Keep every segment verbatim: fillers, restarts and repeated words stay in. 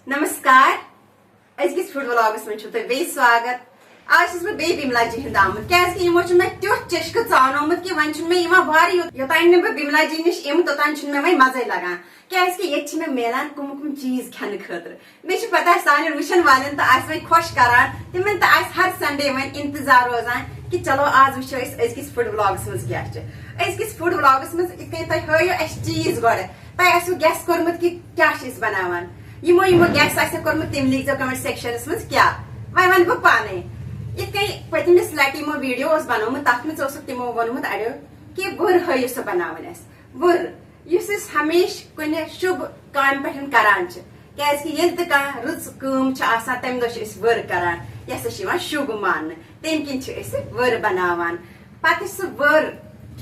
نمسکار، أزکِس food vlogs منٛز چھُو تۄہہِ بیٚیہِ سواگت۔ آز چھَس بہٕ بیٚیہِ بِملا جی ہُنٛد آمُت، کیازِ کہِ یِمو چھُ مےٚ تیُتھ چشکہٕ ژاونومُت کہِ وۄنۍ چھُنہٕ مےٚ یِوان وارٕ یوٚت-، یوٚتام نہٕ بہٕ بِملا جی نِش یِمہٕ، توٚتام چھُنہٕ مےٚ وۄنۍ مَزَے لگان، کیازِ کہِ ییٚتہِ چھِ مےٚ میلان کُم کُم چیٖز کھٮ۪نہٕ خٲطرٕ۔ مےٚ چھِ پتہ، سانٮ۪ن وٕچھن والٮ۪ن تہٕ آسہِ وۄنۍ خۄش کران، تِمن تہِ آسہِ ہر سنڈے وۄنۍ انتظار روزان کہِ چلو آز وٕچھو أسۍ أزکِس فوڈ ولاگس منٛز کیٛاہ چھِ۔ أزکِس فوڈ ولاگس منٛز یِتھ کٔنۍ تۄہہِ ہٲیو اَسہِ چیٖز گۄڈٕ، تۄہہِ آسِوٕ گیس کوٚرمُت کہِ کیٛاہ چھِ أسۍ بناوان۔ یِمو یِمو گیس آسہِ کوٚرمُت، تِم لیکھزیو کمنٹ سیکشنس منٛز کیٛاہ۔ وۄنۍ ونہٕ بہٕ پانے۔ یِتھ کٔنۍ پٔتمِس لٹہِ یِمو ویڈیو اوس بنومُت، تتھ منٛز اوسُکھ تِمو ووٚنمُت اڑیو کہِ وٕر ہٲیِو سا بناوٕنۍ اَسہِ۔ وٕر، یُس أسۍ ہمیشہِ کُنہِ شُبھ کامہِ پٮ۪ٹھ کران چھِ، کیازِ کہِ ییٚلہِ تہِ کانٛہہ رٕژ کٲم چھِ آسان، تمہِ دۄہ چھِ أسۍ وٕر کران، یہِ ہسا چھِ یِوان شُبھ ماننہٕ۔ تمہِ کِنۍ چھِ أسۍ وٕر بناوان۔ پتہٕ چھِ سُہ وٕر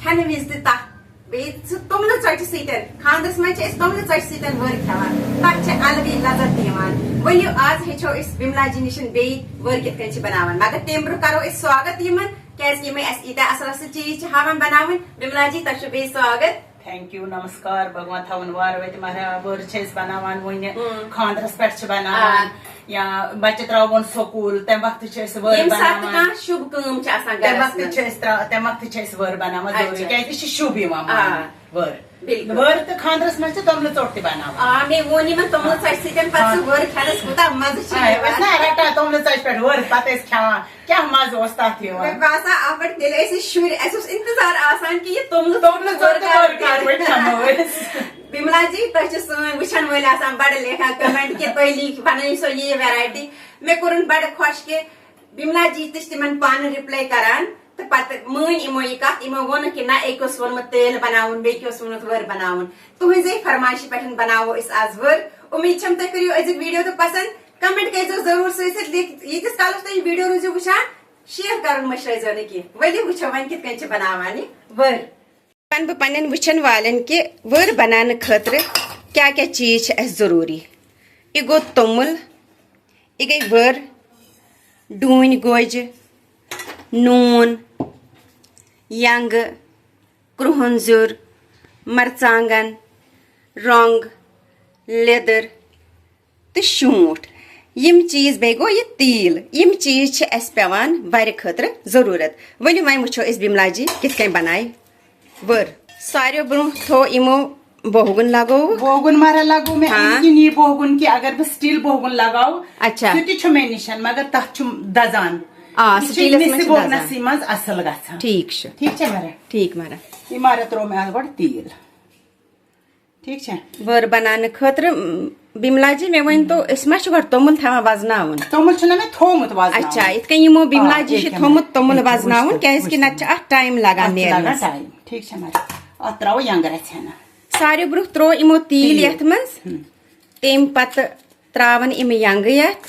کھٮ۪نہٕ وِزِ تہِ تتھ بیٚیہِ سُہ توٚملہٕ ژۄچہِ سۭتۍ، خانٛدرس منٛز چھِ أسۍ توٚملہٕ ژۄچہِ سۭتۍ وٕر کھٮ۪وان، تتھ چھِ الگٕے لذت یِوان۔ ؤلِو آز ہیٚچھو أسۍ بِملا جی نِش بیٚیہِ وٕر کِتھ کٔنۍ چھِ بناوان، مگر تمہِ برونٛہہ کرو أسۍ سواگت یِمن، کیازِ کہِ یِمے اَسہِ ییٖتیٛاہ اصل اصل چیٖز چھِ ہاوان بناوٕنۍ۔ بِملا جی، تۄہہِ چھُو بیٚیہِ سواگت۔ تھینک یو، نمسکار، بھگوان تھاوُن وارٕ وتہِ۔ مہراز، وٕر چھِ أسۍ بناوان وُنہِ، اۭں۔ خانٛدرس پٮ۪ٹھ چھِ بناوان، آ۔ یا بچہِ ترٛاوون سکوٗل، تمہِ وقتہٕ چھِ أسۍ وٕر ییٚمہِ ساتہٕ بناوان۔ کانٛہہ شُبھ کٲم چھِ آسان تمہِ گرس وقتہٕ منٛز۔ چھِ أسۍ ترٛا-، تمہِ وقتہٕ چھِ أسۍ وٕر بناوان اچھا۔ ضروٗری، کیازِ یہِ چھِ شُبھ یِوان آ۔ ماننہٕ۔ وٕر۔ بِلکُل۔ وٕر تہٕ خانٛدرس منٛز چھِ توٚملہٕ ژوٚٹ تہِ بناوان۔ آ، مےٚ ووٚن یِمن توٚملہٕ ژۄچہِ سۭتۍ پتہٕ سُہ وٕر کھٮ۪نس کوٗتاہ مزٕ چھُ آ، یِوان۔ أسۍ نا رٹان توٚملہٕ ژۄچہِ پٮ۪ٹھ وٕر، پتہٕ ٲسۍ کھٮ۪وان۔ کیٛاہ مزٕ اوس تتھ یِوان؟ مےٚ باسان، اَتھ پٮ۪ٹھ تیٚلہِ ٲسۍ أسۍ شُرۍ، اَسہِ اوس انتظار آسان کہِ یہِ توٚملہٕ توٚملہٕ ژوٚٹ ژوٚٹ تہٕ وٕر کر پٮ۪ٹھ کھٮ۪مو أسۍ۔ بِملا جی، تۄہہِ چھِ سٲنۍ وٕچھن وٲلۍ آسان بڑٕ لیکھان کمنٹ کہِ تُہۍ لیکھ-، بنٲیِو سا یہِ ویرایٹی۔ مےٚ کوٚرُن بڑٕ خۄش کہِ بِملا جی تہِ چھِ تِمن پانہٕ رِپلاے کران۔ تہٕ پتہٕ مٲنۍ یِمو یہِ کتھ، یِمو ووٚنُکھ کہِ نہ، أکۍ اوس ووٚنمُت تیل بناوُن، بیٚکہِ اوس ووٚنمُت وٕر بناوُن۔ تُہنٛزے فرمایشہِ پٮ۪ٹھ بناوو أسۍ آز وٕر۔ اُمید چھم تُہۍ کٔرِو أزیُک ویڈیو تہٕ پسند۔ کمنٹ کٔرۍزیو ضروٗر سۭتۍ سۭتۍ، لیکھ-، ییٖتِس کالس تُہۍ یہِ ویڈیو روٗزِو وٕچھان، شیئر کرُن مٔشرٲیزیو نہٕ کینٛہہ۔ ؤلِو وٕچھو وۄنۍ کِتھ کٔنۍ چھِ بناوان یہِ وٕر۔ ونہٕ بہٕ پننٮ۪ن وٕچھن والٮ۪ن کہِ وٕر بناونہٕ خٲطرٕ کیٛاہ کیٛاہ چیٖز چھِ اَسہِ ضروٗری۔ یہِ گوٚو توٚمُل، یہِ گٔے وٕر، ڈوٗنۍ گوجہِ، نوٗن، ینٛگہٕ، کرٛہُن زیُر، مرژانٛگن، رۄنٛگ، لیٚدٕر، تہٕ شونٛٹھ۔ یِم چیٖز، بیٚیہِ گوٚو یہِ تیٖل، یِم چیٖز چھِ اَسہِ پٮ۪وان وَرِ خٲطرٕ ضروٗرت۔ ؤلِو وۄنۍ وٕچھو أسۍ بِملا جی کِتھ کٔنۍ بَنایہِ وٕر۔ ساروِیو برٛونٛہہ تھوٚو یِمو بوہگُن لگووُکھ۔ بوہگُن مَرا لگوو مےٚ ہاں۔ اَمہِ کِنۍ یہِ بوہگُن کہِ اگر بہٕ سٹیٖل بوہگُن لگاوٕ، اچھا۔ سُہ تہِ چھُ مےٚ نِش، مگر تَتھ چھُ دَزان۔ آ، یہِ چھُ سٹیٖلَس منٛز مِسہِ چھُ دَزان۔ بوہگنَسٕے منٛز اَصٕل گژھان۔ ٹھیٖک چھُ۔ ٹھیٖک چھا مَرا؟ ٹھیٖک مَرا۔ یہِ مَرا ترٛوو مےٚ اَتھ گۄڈٕ تیٖل۔ ٹھیٖک چھا؟ وٕر بناونہٕ خٲطرٕ، م، بِملا جی، مےٚ ؤنۍ تو، أسۍ ما چھِ گۄڈٕ توٚمُل تھاوان وزناوُن؟ توٚمُل چھُنہ مےٚ تھومُت وزناوُن۔ اچھا، یِتھ کٔنۍ یِمو بِملا آ، جی چھِ ییٚکیٛاہ تھومُت مےٚ، توٚمُل ییٚکیٛاہ وزناوُن، وٕچھ تو، کیازِ کہِ وٕچھ نتہٕ تو۔ چھِ اتھ ٹایم لگان اَتھ چھِ لگان نیرنس۔ ٹایم۔ ٹھیٖک چھا مگر؟ اتھ ترٛاوو ینٛگہٕ رژھِ ہنا۔ ساروی برونٛہہ ترٛوو یِمو تیٖل تیٖل۔ یتھ منٛز، ہُم۔ تمہِ پتہٕ ترٛاوان یِم ینٛگہٕ یتھ۔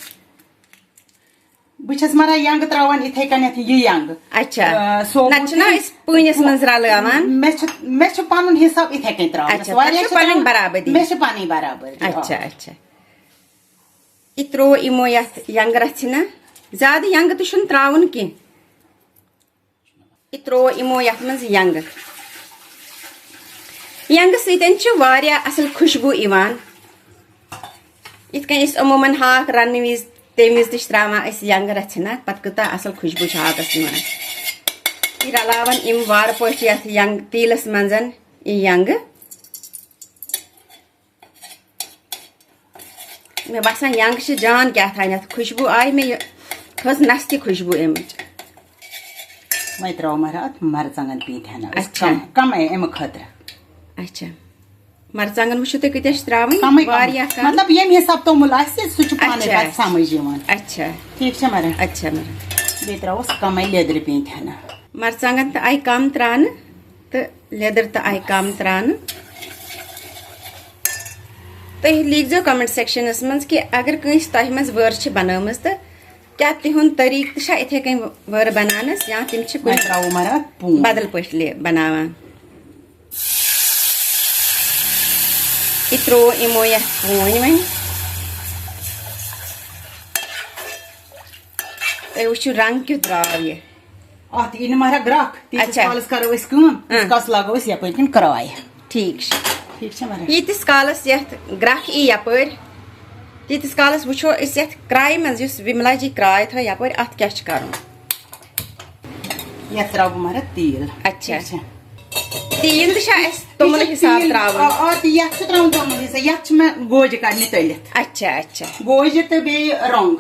بہٕ چھَس مَران ینٛگہٕ ترٛاوان یِتھَے کٔنٮ۪تھ یہِ ینٛگہٕ۔ اچھا۔ آ، سوپور نَتہٕ چھِنہ تہِ أسۍ پٲنِس منٛز رَلہٕ اَوان؟ مےٚ چھُ، مےٚ چھُ پَنُن حِساب یِتھَے کٔنۍ ترٛاوان۔ اچھا، واریاہ تۄہہِ چھُ چھِ پَنٕنۍ ترٛاوان، برابٔدی؟ مےٚ چھِ پَنٕنۍ برابٔدی، آ۔ اچھا، اچھا۔ یہِ ترٛوو یِمو یَتھ ینٛگہٕ رَژھِ نہ۔ زیادٕ ینٛگہٕ تہِ چھُنہٕ ترٛاوُن کینٛہہ۔ یہِ ترٛوو یِمو یَتھ منٛز ینٛگہٕ۔ ینٛگہٕ سۭتۍ چھِ واریاہ اَصٕل خوشبوٗ یِوان۔ یِتھ کٔنۍ أسۍ عموٗماً ہاکھ رَننہٕ وِزِ، تَمہِ وِزِ تہِ چھِ ترٛاوان أسۍ ینٛگہٕ رَژھِ نہ، پَتہٕ کۭژاہ اَصٕل خوشبوٗ چھِ ہاکَس یِوان۔ یہِ رَلاوان یِم وارٕ پٲٹھۍ یَتھ ینٛگ-، تیٖلَس منٛز یہِ ینٛگہٕ۔ مےٚ باسان ینٛگ چھِ جان کیٛاہ تام اَتھ۔ خوشبوٗ آیہِ مےٚ یہِ، کھٔژ نَستہِ خوشبوٗ اَمِچ۔ وۄنۍ ترٛاوو مگر اَتھ مرژٕوانٛگن پیٖنتہِ ہنا أسۍ اچھا۔ کم، کمٕے اَمہِ خٲطرٕ۔ اچھا۔ مرژٕوانٛگن وٕچھِو تُہۍ کۭتیٛاہ چھِ ترٛاوٕنۍ؟ کمٕے کم۔ واریاہ کم۔ مطلب ییٚمہِ حساب توٚمُل آسہِ، سُہ چھُ پانَے اچھا۔ پَتہٕ سمجھ یِوان۔ اچھا۔ ٹھیٖک چھا مگر؟ اچھا مگر۔ بیٚیہِ ترٛاووس کمٕے لیٚدرِ پیٖنتہِ ہنا۔ مرژٕوانٛگن تہٕ آیہِ کم ترٛاونہٕ۔ تہٕ لیٚدٕر تہٕ آیہِ کم ترٛاونہٕ۔ تُہۍ لیکھزیو comment sectionس منٛز کہِ اگر کٲنٛسہِ تۄہہِ منٛز وٲر چھِ بنٲومٕژ تہٕ کیٛاہ تِہُنٛد طریٖقہٕ تہِ چھا یِتھَے کٔنۍ وٲر بناونَس یا تِم چھِ کُنہِ وۄنۍ ترٛاوو مگر پوٗنٛژ۔ بدل پٲٹھۍ لے-، بناوان۔ یہِ ترٛوو یِمو یَتھ پوٗنۍ وۄنۍ۔ تُہۍ وٕچھِو رنٛگ کیُتھ درٛاو یہِ۔ اتھ یی نہٕ مہرا گرٛکھ، تیٖتِس اچھا۔ کالس کرو أسۍ کٲم، تیٖتِس اۭں۔ کالس لاگو أسۍ یپٲرۍ کِنۍ کرٛاے۔ ٹھیٖک چھُ۔ ٹھیٖک چھا مہرا؟ ییٖتِس کالس یتھ گرٛکھ یی یپٲرۍ، تیٖتِس کالَس وٕچھو أسۍ یَتھ کرٛایہِ منٛز، یُس وِملا جی کرٛاے تھٲو یَپٲرۍ، اَتھ کیٛاہ چھِ کَرُن؟ یَتھ ترٛاوٕ بہٕ مگر تیٖل۔ اچھا۔ ٹھیٖک چھا؟ تیٖل تہِ چھا اَسہِ توٚمُل یہِ چھُ حِساب تیٖل، ترٛاوُن؟ آ، آ، تہِ یَتھ چھُ ترٛاوُن توٚمُل حِساب، یَتھ چھُ مےٚ گوجہِ کَڑنہِ تٔلِتھ۔ اچھا، اچھا۔ گوجہِ تہٕ بیٚیہِ رۄنٛگ۔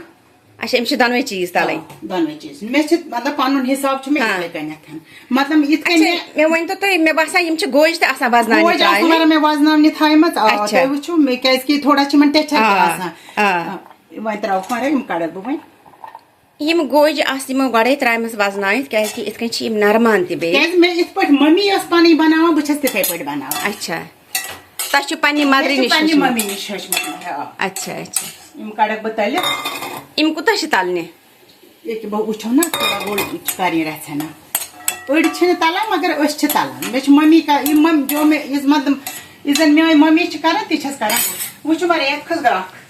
اچھا، یِم چھِ دۄنوَے چیٖز تَلٕنۍ۔ آ، دۄنوَے چیٖز۔ مےٚ چھِ، مطلب، پَنُن حِساب چھُ مےٚ ہاں۔ یِتھَے کٔنٮ۪تھ۔ مطلب، یِتھ کٔنۍ اچھا، مےٚ مےٚ ؤنۍ تو تُہۍ، مےٚ باسان یِم چھِ گوجہِ تہِ آسان وَزناونہِ گوجہِ آسان ترٛاونہِ۔ مگر مےٚ وَزناونہِ تھایمَژ، آ، اچھا۔ تُہۍ وٕچھِو، مےٚ کیٛازِکہِ تھوڑا چھِ یِمَن ٹٮ۪چھَر تہِ آ، آسان۔ آ۔ آ، وۄنۍ ترٛاوَکھ مگر یِم کَڑَکھ بہٕ وۄنۍ۔ یِم گوجہِ آسہٕ یِمو گۄڈَے ترٛایمَژ وَزنٲیِتھ، کیٛازِکہِ یِتھ کٔنۍ چھِ یِم نَرمان تہِ بیٚیہِ۔ کیٛازِ مےٚ یِتھ پٲٹھۍ مٔمی ٲس پَنٕنۍ بَناوان، بہٕ چھَس تِتھَے پٲٹھۍ بَناوان۔ اچھا۔ تۄہہِ چھُ پننہِ مےٚ mother چھُ نِش پننہِ ہیوٚچھمُت؟ مٔمی نِش ہیوٚچھمُت مےٚ، آ۔ اچھا، اچھا۔ یِم کَڑَکھ بہٕ تٔلِتھ۔ یِم کوٗتاہ چھِ تَلنہِ؟ ییٚکیٛاہ بہٕ وٕچھو نا، تھوڑا گوٚو چھِ کَرٕنۍ رَژھِ ہنا۔ أڑۍ چھِنہٕ تَلان، مگر أسۍ چھِ تَلان۔ مےٚ چھِ مٔمی کَ-، یِم مٔم-، جو مےٚ، یِژھ مطلب، یِژھ زَن میٛٲنۍ مٔمی چھِ کَران، تہِ چھَس کَران۔ وٕچھِو مگر، یَتھ کھٔژ گرٛکھ۔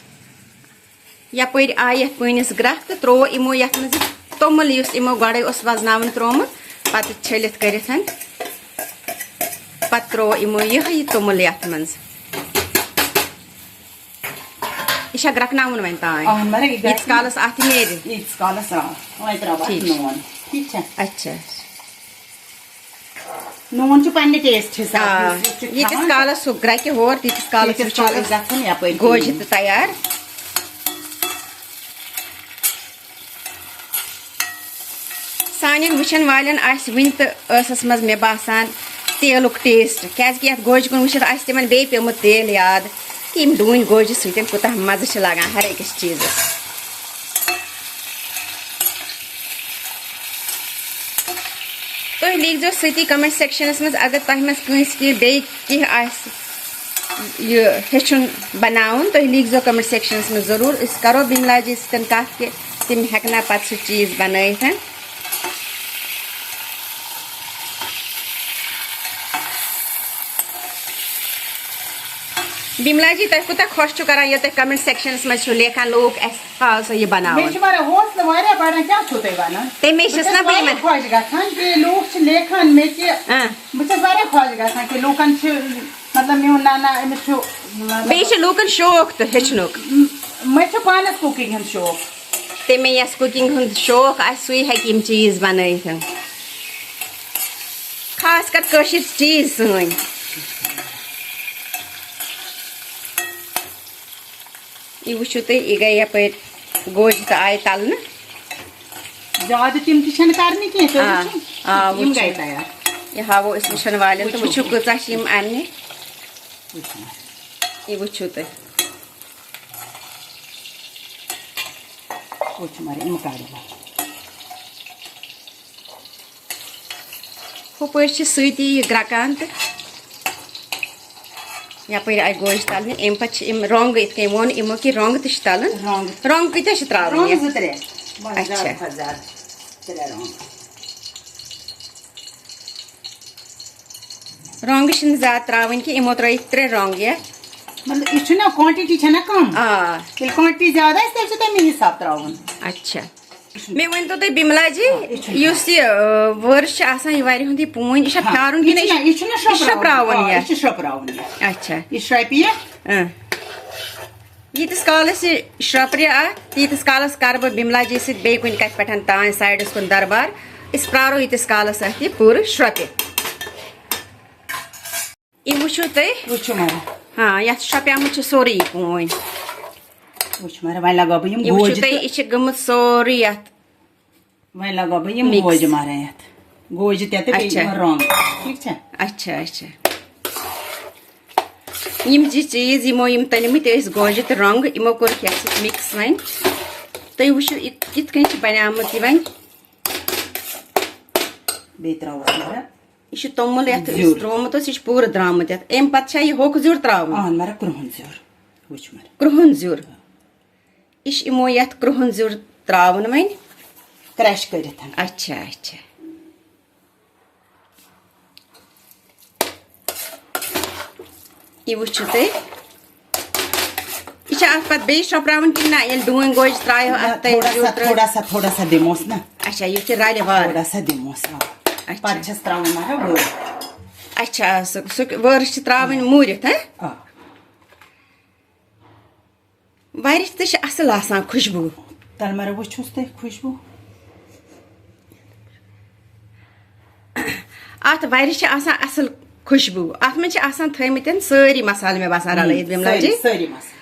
یَپٲرۍ آیہِ یَتھ پٲنِس گرٛکھ تہٕ ترٛوو یِمو یَتھ منٛز یہِ توٚمُل، یُس یِمو گۄڈَے اوس وَزناوُن ترٛوومُت، پَتہٕ چھٔلِتھ کٔرِتھ۔ پَتہٕ ترٛوو یِمو یِہوٚے یہِ توٚمُل یَتھ منٛز۔ یہِ چھا گرٛٮ۪کناوُن وۄنۍ تام؟ آ، مگر یہِ گژھِ ییٖتِس کالَس اَتھ یہِ نیرِ؟ ییٖتِس کالَس، آ۔ وۄنۍ ترٛاوَو اَتھ ٹھیٖک چھُ۔ نوٗن۔ ٹھیٖک چھا؟ اچھا۔ نوٗن چھُ پننہِ taste حساب، آ، یُس یُس چھُ ییٖتِس کھٮ۪وان۔ کالَس سُہ گرٛٮ۪کہِ ہور، تیٖتِس کالَس تیٖتِس وٕچھو کالَس أسۍ گژھن یَپٲرۍ گوجہِ کِہیٖنۍ۔ تہِ تیار۔ سانٮ۪ن وٕچھن والٮ۪ن آسہِ وٕنہِ تہِ ٲسَس منٛز، مےٚ باسان، تیلُک taste، کیٛازِکہِ یَتھ گوجہِ کُن وٕچھِتھ آسہِ تِمَن بیٚیہِ پیوٚمُت تیل یاد کہِ یِم ڈوٗنۍ گوجہِ سۭتۍ کوٗتاہ مَزٕ چھِ لَگان ہر أکِس چیٖزَس۔ تُہۍ لیکھزیو سۭتی comment sectionَس منٛز، اگر تۄہہِ منٛز کٲنٛسہِ کینٛہہ بیٚیہِ کینٛہہ آسہِ یہِ ہیٚچھُن بَناوُن، تُہۍ لیکھزیو comment sectionَس منٛز ضروٗر۔ أسۍ کَرو بِملا جی سۭتۍ کَتھ کہِ تِم ہٮ۪کنا پَتہٕ سُہ چیٖز بَنٲیِتھ۔ بِملا جی، تۄہہِ کوٗتاہ خۄش چھُ کَران ییٚلہِ تُہۍ comment sectionَس منٛز چھِو لیکھان، لوٗکھ اَسہِ ہاو سا یہِ بَناوُن۔ مےٚ چھُ واریاہ حوصلہٕ واریاہ بَڑان، کیٛاہ چھُو تُہۍ وَنان؟ تَمے بہٕ چھَس چھَس نا بہٕ واریاہ یِمَن خۄش گژھان کہِ لوٗکھ چھِ لیکھان مےٚ کہِ آ۔ بہٕ چھَس واریاہ خۄش گژھان کہِ لوٗکَن چھِ، مطلب، میون نَنا، أمِس چھُ، مطلب، بیٚیہِ چھِ لوٗکَن شوق تہٕ ہیٚچھنُک۔ م-، مےٚ چھُ پانَس cooking ہُنٛد شوق۔ تٔمۍ یَس cooking ہُنٛد شوق آسہِ، سُے ہیٚکہِ یِم چیٖز بَنٲیِتھ۔ خاص کر کٲشِر چیٖز سٲنۍ۔ یہِ وٕچھِو تُہۍ، یہِ گٔے یَپٲرۍ گوجہِ تہٕ آیہِ تَلنہٕ۔ زیادٕ تِم تہِ چھَنہٕ کَرنہِ کینٛہہ، تُہۍ آ، وٕچھِو۔ آ، یِم وٕچھِو۔ گٔے تیار۔ یہِ ہاوو أسۍ وٕچھَن والٮ۪ن تہٕ وٕچھِو۔ وٕچھِو کۭژاہ چھِ یِم اَننہِ۔ وٕچھِو۔ یہِ وٕچھِو تُہۍ۔ وٕچھ مگر یِم کَڑٕ بہٕ۔ ہُپٲرۍ چھِ سۭتی یہِ گرٛٮ۪کان تہٕ یَپٲرۍ آیہِ گوجہِ تَلنہِ۔ اَمہِ پَتہٕ چھِ یِم رۄنٛگ، یِتھ کٔنۍ ووٚن یِمو کہِ رۄنٛگ تہِ چھِ تَلُن۔ رۄنٛگ۔ رۄنٛگ کۭتیٛاہ چھِ ترٛاوٕنۍ رۄنٛگ یَتھ؟ زٕ ترٛےٚ۔ بَس، اچھا۔ زیادٕ کھۄتہٕ زیادٕ ترٛےٚ رۄنٛگ۔ رۄنٛگ چھِنہٕ زیادٕ ترٛاوٕنۍ کینٛہہ، یِمو ترٛٲیِکھ ترٛےٚ رۄنٛگ یَتھ۔ مطلب، یہِ چھُنہ quantity چھَنہ کَم۔ آ۔ ییٚلہِ quantity زیادٕ آسہِ، تیٚلہِ چھُ تَمی حِساب ترٛاوُن۔ اچھا۔ مےٚ ؤنۍ تو تُہۍ بِملا جی، آ، یہِ چھُنہٕ یُس یہِ، آ، وٲر چھِ آسان، یہِ وارِ ہُنٛد یہِ پوٗنۍ، یہِ چھا ہاں، پھیٛارُن یہِ کِنہٕ چھُنہ، یہِ چھُنہ یہِ چھا شۄپراوُن۔ شۄپراوُن آ، یہِ یَتھ؟ چھُ شۄپراوُن یہِ۔ اچھا۔ یہِ شرٛپہِ یہِ۔ اۭں۔ ییٖتِس کالَس یہِ شرٛپرِ اَتھ، تیٖتِس کالَس کَرٕ بہٕ بِملا جی سۭتۍ بیٚیہِ کُنہِ کَتھِ پٮ۪ٹھ تام side-س کُن دربار۔ أسۍ پرٛارو ییٖتِس کالَس اَتھ یہِ پوٗرٕ شرٛپہِ۔ یہِ وٕچھِو تُہۍ۔ وٕچھِو مگر۔ ہاں، یَتھ شرٛپیومُت چھُ سورُے یہِ پوٗنۍ۔ وٕچھ مگر، وۄنۍ لگاو بہٕ یِم یہِ وٕچھِو گوجہِ تُہۍ، تہٕ یہِ چھِ گٔمٕژ سورُے یَتھ۔ وۄنۍ لگاو بہٕ یِم mix۔ گوجہِ مَرٕنۍ یَتھ۔ گوجہِ تہِ تہٕ بیٚیہِ اچھا۔ یِمن رۄنٛگ۔ ٹھیٖک چھا؟ اچھا، اچھا۔ یِم زٕ چیٖز یِمو یِم تٔلۍ مٕتۍ ٲسۍ، گوجہِ تہٕ رۄنٛگ، یِمو کوٚرُکھ یَتھ سۭتۍ mix وۄنۍ۔ تُہۍ وٕچھِو، یہِ کِتھ کٔنۍ چھِ بَنیٛامٕژ یہِ وۄنۍ۔ بیٚیہِ ترٛاوَس مگر۔ یہِ چھُ توٚمُل یَتھ أسۍ زیُر۔ ترٛوومُت اوس، یہِ چھُ پوٗرٕ درٛامُت یَتھ۔ اَمہِ پَتہٕ چھا یہِ ہوٚکھ زیُر ترٛاوُن؟ اَہَن، مگر کرٛہُن زیُر۔ وٕچھ مگر۔ کرٛہُن زیُر۔ یہِ چھِ یِمو یَتھ کرٛہُن زیُر ترٛاوُن وۄنۍ۔ Crush کٔرِتھ۔ اچھا، اچھا۔ یہِ وٕچھِو تُہۍ۔ یہِ چھا اَتھ پَتہٕ بیٚیہِ شرٛپراوُن کِنہٕ نہ؟ ییٚلہِ ڈوٗنۍ گوجہِ ترٛایو اَتھ نہ، تہٕ تھوڑا زیُر سا، ترٛٲیِو۔ تھوڑا سا، تھوڑا سا دِموس نہ۔ اچھا، یُتھ یہِ رَلہِ وارٕ۔ تھوڑا سا دِموس، آ۔ اچھا۔ پَتہٕ چھَس ترٛاوُن مگر وٲر۔ اچھا، سُہ، سُہ وٲرٕس چھِ ترٛاوٕنۍ موٗرِتھ، ہہ؟ آ۔ وَرِ تہِ چھِ اَصٕل آسان خوشبوٗ۔ تَلہٕ مَرٕگ وٕچھوس تۄہہِ خوشبوٗ۔ اَتھ وَرِ چھِ آسان اَصٕل خوشبوٗ۔ اَتھ منٛز چھِ آسان تھٲومٕتۍ سٲری مَسالہٕ، مےٚ باسان، رَلٲیِتھ، بِملا جی۔ سٲری، سٲری مَسالہٕ۔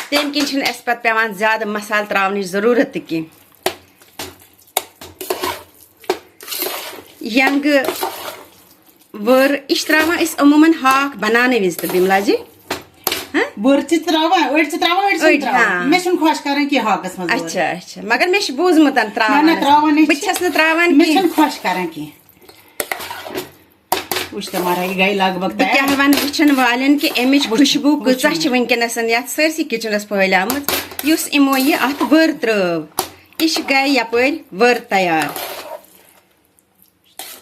تَمہِ کِنۍ چھِنہٕ اَسہِ پَتہٕ پٮ۪وان زیادٕ مَسالہٕ ترٛاونٕچ ضروٗرت تہِ کینٛہہ۔ یَنٛگہٕ، وٕر، یہِ چھِ ترٛاوان أسۍ عموٗمَن ہاکھ بَناونہٕ وِزِ تہٕ، بِملا جی۔ ہاں؟ وٕر چھِ ترٛاوان، أڑۍ چھِ ترٛاوان، أڑۍ چھِنہٕ أڑۍ، ترٛاوان۔ ہاں۔ مےٚ چھُنہٕ خۄش کَران کینٛہہ ہاکَس منٛز وٕر۔ اچھا، اچھا۔ مگر مےٚ چھِ بوٗزمُت نہ، ترٛاوان نہ، ٲسۍ۔ ترٛاوان ہے بہٕ چھِ۔ چھَس نہٕ ترٛاوان مےٚ کینٛہہ۔ چھَنہٕ خۄش کَران کینٛہہ۔ وٕچھ تہٕ مَرا، یہِ گٔے لگ بگ بہٕ تیار۔ کیٛاہ وَنہٕ وٕچھَن والٮ۪ن کہِ اَمِچ خوشبوٗ کۭژاہ وٕچھِن۔ چھِ وٕنکیٚنَس یَتھ سٲرسٕے کِچنَس پھٲلیمٕژ، یُس یِمو یہِ اَتھ وٕر ترٛٲو۔ یہِ چھِ گٔے یَپٲرۍ وٕر تیار۔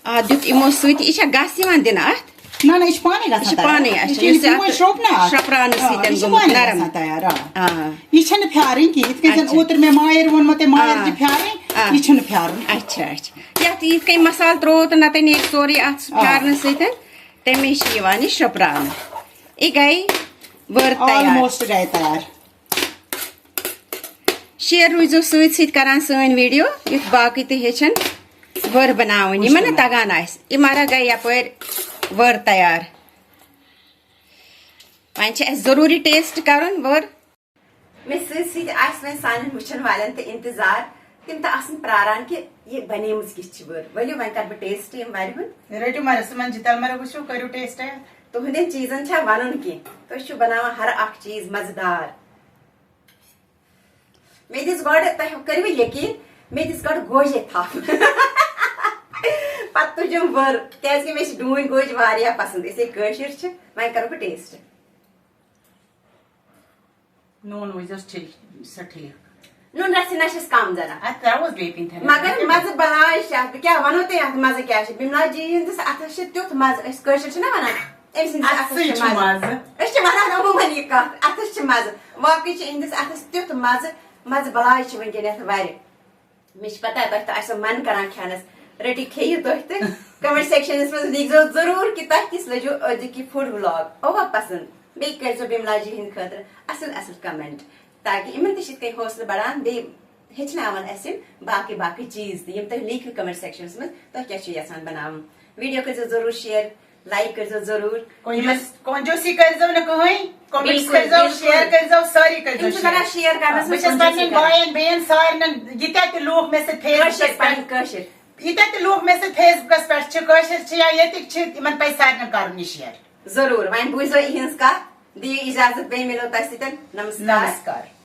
آ، دیُت یِمو سۭتۍ، یہِ چھا گس یِوان دِنہٕ اَتھ؟ نہ، نہ، یہِ چھُ پانے گژھان یہِ چھُ تیار۔ پانے، یہِ اچھا، چھُ یُس یہِ یِمو اَتھ شرٛوٚپ نہ اَتھ۔ شرٛپرانہٕ آ، سۭتۍ یہِ چھُ گوٚمُت پانے نرم۔ گژھان تیار، آ۔ آ۔ یہِ چھَنہٕ پھیٛارٕنۍ کینٛہہ، یِتھ کٔنۍ زَن اچھا۔ اوترٕ مےٚ مایَر ووٚنمو تۄہہِ، مایَر آ۔ چھِ پھیٛارٕنۍ، آ۔ یہِ چھُنہٕ پھیٛارُن۔ اچھا، اچھا۔ یَتھ یِتھ کٔنۍ مصالہٕ ترٛوو تہٕ نَتہٕ نیرِ سورُے اَتھ آ۔ پھیٛارنہٕ سۭتۍ، تَمے چھِ یِوان یہِ شرٛپرانہٕ۔ یہِ گٔے وٕر تیار۔ Almost گٔے تیار۔ شیر روٗزِو سۭتۍ سۭتۍ کران سٲنۍ ویڈیو، یُتھ باقٕے تہِ ہیٚچھن وٕر بناوٕنۍ، یِمن نہٕ تگان آسہِ۔ یہِ مَرا گٔے یپٲرۍ وٕر تیار۔ وۄنۍ چھِ اَسہِ ضروٗری ٹیسٹ کرُن وٕر۔ مےٚ سۭتۍ سۭتۍ آسہِ وۄنۍ سانٮ۪ن وٕچھن والٮ۪ن تہِ انتظار، تِم تہِ آسن پراران کہِ یہِ بنیمٕژ کِژھ چھِ وٕر۔ ؤلِو وۄنۍ کرٕ بہٕ ٹیسٹ یِم وَرِ ہُنٛد۔ رٔٹِو مَرَس منٛز جِتَل مَرَس وٕچھِو، کٔرِو ٹیسٹ۔ تُہنٛدٮ۪ن چیٖزن چھا وَنُن کینٛہہ؟ تُہۍ چھِو بناوان ہر اکھ چیٖز مزٕدار۔ مےٚ دِژ گۄڈٕ، تۄہہِ کٔرِو یقیٖن، مےٚ دِژ گۄڈٕ گوجے تھپھ۔ پتہٕ تُجِم وٕر، کیازِ کہِ مےٚ چھِ ڈوٗنۍ گوجہِ واریاہ پسنٛد، أسۍ ہے کٲشِر چھِ۔ وۄنۍ کرو بہٕ ٹیسٹ۔ نوٗن وٕچھزیوس ٹھیٖک، سُہ ٹھیٖک۔ نوٗن رَژھِ نہ چھَس کَم زَرا۔ اَتھ ترٛاوُس بیٚیہِ پِنتھَر۔ مگر مَزٕ بَلاے چھِ اَتھ۔ بہٕ کیٛاہ وَنو تۄہہِ اَتھ مَزٕ کیٛاہ چھِ؟ بِملا جی ہِنٛدِس اَتھَس چھِ تیُتھ مَزٕ، أسۍ کٲشِر چھِنہ وَنان، أمۍ سٕنٛدِس اَتھَس اَتھسٕے چھِ چھُ مَزٕ۔ مَزٕ۔ أسۍ چھِ وَنان عموٗمَن یہِ کَتھ، اَتھَس چھِ مَزٕ۔ واقعٕے چھِ یِہِنٛدِس اَتھَس تیُتھ مَزٕ، مَزٕ بَلاے چھِ وٕنکٮ۪ن یَتھ وَرِ۔ مےٚ چھِ پَتہ تۄہہِ تہِ آسیو مَن کَران کھٮ۪نَس، رٔٹِو کھیٚیِو تُہۍ تہِ۔ کمنٹ سیکشنَس منٛز لیٖکھزیو ضروٗر کہِ تۄہہِ کِژھ لٔجِو أزیُک یہِ فُڈ ولاگ۔ اَوا پَسنٛد؟ بیٚیہِ کٔرۍزیو بِملا جی ہِنٛدِ خٲطرٕ اَصٕل اَصٕل کمنٹ۔ تاکہِ یِمن تہِ چھِ یِتھ کٔنۍ حوصلہٕ بڑان، بیٚیہِ ہیٚچھناوان اَسہِ یِم باقٕے باقٕے چیٖز تہِ، یِم تُہۍ لیٖکھِو کمنٹ سیکشنس منٛز، تۄہہِ کیٛاہ چھُو یژھان بناوُن۔ ویڈیو کٔرۍزیو ضروٗر شیئر، لایک کٔرۍزیو ضروٗر۔ کنجوس-، کنجوسی کٔرۍزیو نہٕ کٕہٕنۍ، کمنٹس بِلکُل، کٔرۍزیو، بِلکُل۔ شیئر کٔرۍزیو، سٲری کٔرۍزیو یِم چھِ شیئر۔ کران شیئر کرنس بہٕ منٛز چھَس کنجوسی پننٮ۪ن کران۔ بایَن بیٚین سارنٮ۪ن، ییٖتیٛاہ تہِ لوٗکھ مےٚ سۭتۍ فیس کٲشِر، بُکس پٮ۪ٹھ، پنٕنۍ کٲشِر۔ ییٖتیٛاہ تہِ لوٗکھ مےٚ سۭتۍ فیس بُکس پٮ۪ٹھ چھِ، کٲشِر چھِ یا ییٚتِکۍ چھِ، تِمن پَزِ سارنٮ۪ن کرُن یہِ شیئر۔ ضروٗر، وۄنۍ بوٗزیو یِہٕنٛز کتھ، دِیِو اجازت، بیٚیہِ مِلو تۄہہِ سۭتۍ۔ نمسکار۔ نمسکار۔